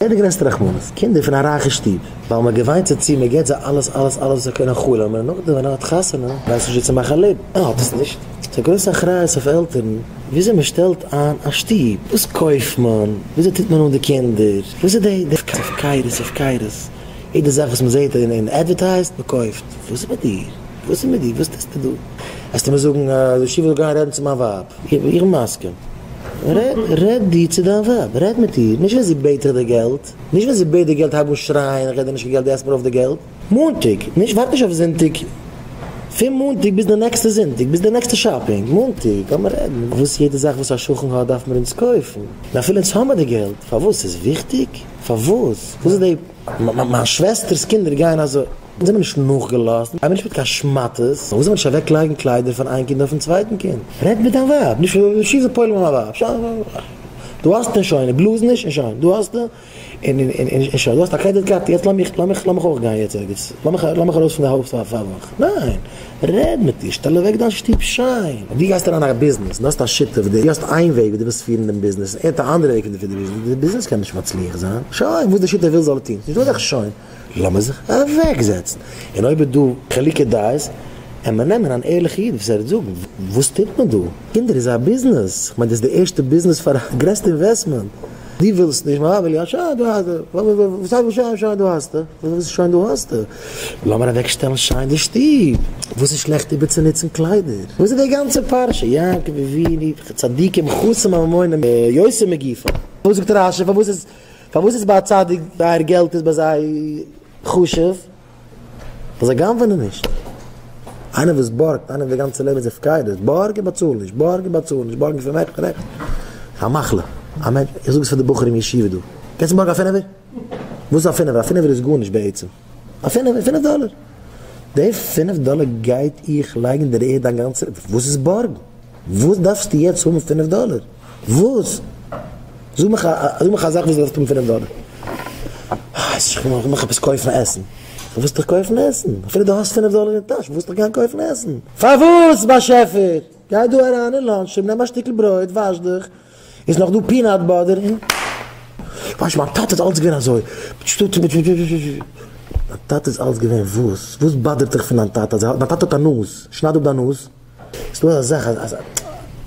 ווער איז די גרעסטע רחמנות? קינדער פון א רייכע שטוב, ווייל מען געוויינט זיי צו, מען געבט זיי אלעס אלעס אלעס וואס זיי קענען חלומ'ען, און נאכדעם ווען ער האט חתונה ווייסט נישט ווי צו מאכן א לעבן, ער האט עס נישט. ס'איז א גרויסע אחריות אויף עלטערן וויאזוי מען שטעלט איין א שטוב, וואס קויפט מען, וויאזוי טוט מען אן די קינדער, וואס איז די הפקרות הפקרות, יעדע זאך וואס מען זעט אין advertised מען קויפט, וואס איז מיט דיר? וואס איז מיט דיר? וואס טוסטו דא? וועסטו מיר זאגן אז די ישיבה זאל גיין רעדן צו מיין ווייב, איך בין מסכים. רעד, רעד דו צו דיין ווייב, רעד מיט איר, נישט ווען זי בעט דיך די געלט, נישט ווען זי בעט די געלט הייב אן שרייען איך געב דיר נישט קיין געלט דו עסט מיר אויף די געלט. מאנטאג, נישט ווארט נישט אויף זונטאג, פון מאנטאג ביז די נעקסטע זונטאג, ביז די נעקסטע shopping, מאנטאג, לאמיר רעדן, וואס יעדע זאך וואס א שכן האט דארף מיר אונז קויפן, און אפילו אונז האמיר די געלט, פארוואס ס'איז וויכטיג? פארוואס? וואס איז די. מיין שוועסטער'ס קינדער גייען אזוי. אונז זעמיר נישט נאכגעלאזט, גיימיר נישט מיט קיין שמאטעס, פארוואס זאל מען נישט אוועק לייגן קליידער פון איין קינד אויפן צווייטן קינד? רעד מיט דיין ווייב, נישט שיס די פוילן מיט מיין ווייב, שוין, דא האסטו און שוין, בלאז נישט און שוין, דא האסטו און און שוין, דו האסט א credit card, יעצט לאמיך לאמיך לאמיך אויך גיין יעצט ערגעץ, לאמיך לאמיך ארויס פון די הויז פאר א וואך, ניין, רעד מיט איר, שטעל אוועק דיין שטוב שיין, דו גייסט אריין אין א ביזנעס און דו האסט א שותף, דו האסט איין וועג ווי דו ווילסט פירן דעם ביזנעס און ער האט א אנדערע וועג פון פירן די ביזנעס, די ביזנעס קען נישט מצליח זיין, שוין, וואס די שותף וויל זאל ער טון, נישט דא אזאך שוין. לאמיר זיך אוועקזעצן, און אויב איז דא חילוקי דעות, עמער נעמען אן ערליכע איד וואס ער וועט זאגן, וואס טוט מען דא? קינדער איז א ביזנעס, כ'מיין דאס איז די ערשטע ביזנעס פאר א גרעסטע investment, דו ווילסט נישט, מיין ווייב וויל יא, שוין דא האסטו, וואס הייסט שוין שוין דא האסטו, וואס איז שוין דא האסטו, לאמיר אוועקשטעלן שיין די שטוב, וואס איז שלעכט איבערצונוצן קליידער, וואס איז די גאנצע פרשה, יעקב אבינו, צדיקים חסים הממונים יותר מגופם, וואס זאגט רשי, פארוואס איז. פארוואס איז ביי א צדיק זייער געלט איז ביי זיי חשוב? ווייל זיי גנב'נען נישט. איינער וואס בארגט, איינער וואס די גאנצע לעבן איז הפקרות, בארג און באצאל נישט, בארג און באצאל נישט, בארג פון רעכט און רעכט. א מחלה. א מענטש, איך זאג עס פאר די בחורים אין ישיבה דא. קענסט בארגן א פינעווער? וואס איז א פינעווער? א פינעווער איז גארנישט בעצם. א פינעווער, פינף דאלער. די פינף דאלער גייט איך לייגן אין דער ערד דיין גאנצע, וואס איז בארגן? וואס דארפסטו יעצט האבן פינף דאלער? וואס? זאג מיך א זאג מיך א זאך וואס דו דארפסט האבן פינף דאלער. איך וויל מיך עפעס קויפן עסן. פארוואס דיך קויפן עסן? אפילו דו האסט פינף דאלער אין טאש, וואס דיך גיין קויפן עסן? פארוואס באשעפער? גיי דא אריין אין lunch room, נעם א שטיקל ברויט, וואש דיך, איז נאך דא peanut butter און. ווייסט מיין טאטע איז אלץ געווען אזוי. דיין טאטע איז אלץ געווען וואס? וואס באדערט דיך פון דיין טאטע? דיין טאטע האט א נאז, שנייד אפ דיין נאז. ס'איז דא אזא זאך אז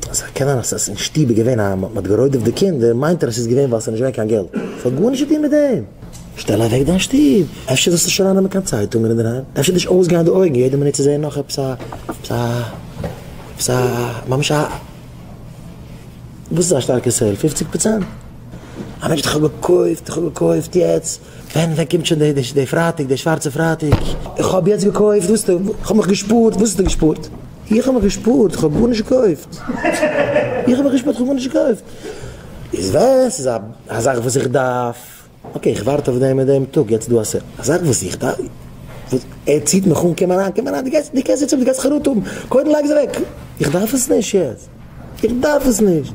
אז קען זיין אז אין שטוב איז געווען א מ'האט גערוידעפט די קינדער מיינט ער אז ס'איז געווען ווייל ס'איז נישט געווען קיין געלט. ס'האט גארנישט צו טון מיט דעם. שטעל אוועק דיין שטוב. אפשר זאלסטו נישט ארייננעמען קיין צייטונגען אינדערהיים. אפשר נישט אויסגיין די אויגן יעדע מינוט צו זען נאך עפעס א עפעס א עפעס א ממש א וואס איז א שטארקע sale? פופציג פראצענט? א מענטש האט איך האב געקויפט איך האב געקויפט יעצט ווען ווען קומט שוין די די פרייטאג די שווארצע פרייטאג? איך האב יעצט געקויפט וואס האסטו איך האב מיך געשפארט וואס האסטו געשפארט? איך האב מיך געשפארט איך האב גארנישט געקויפט איך האב מיך געשפארט איך האב גארנישט געקויפט איז ווען ס'איז א א זאך וואס איך דארף okay איך ווארט אויף דעם און דעם טאג יעצט איז דא א sale א זאך וואס איך דארף וואס ער ציט מיך אן קום אריין קום אריין דו גייסט דו קענסט יעצט האבן דו גייסט חרטה האבן קודם לייג עס אוועק איך דארף עס נישט יעצט איך דארף עס נישט.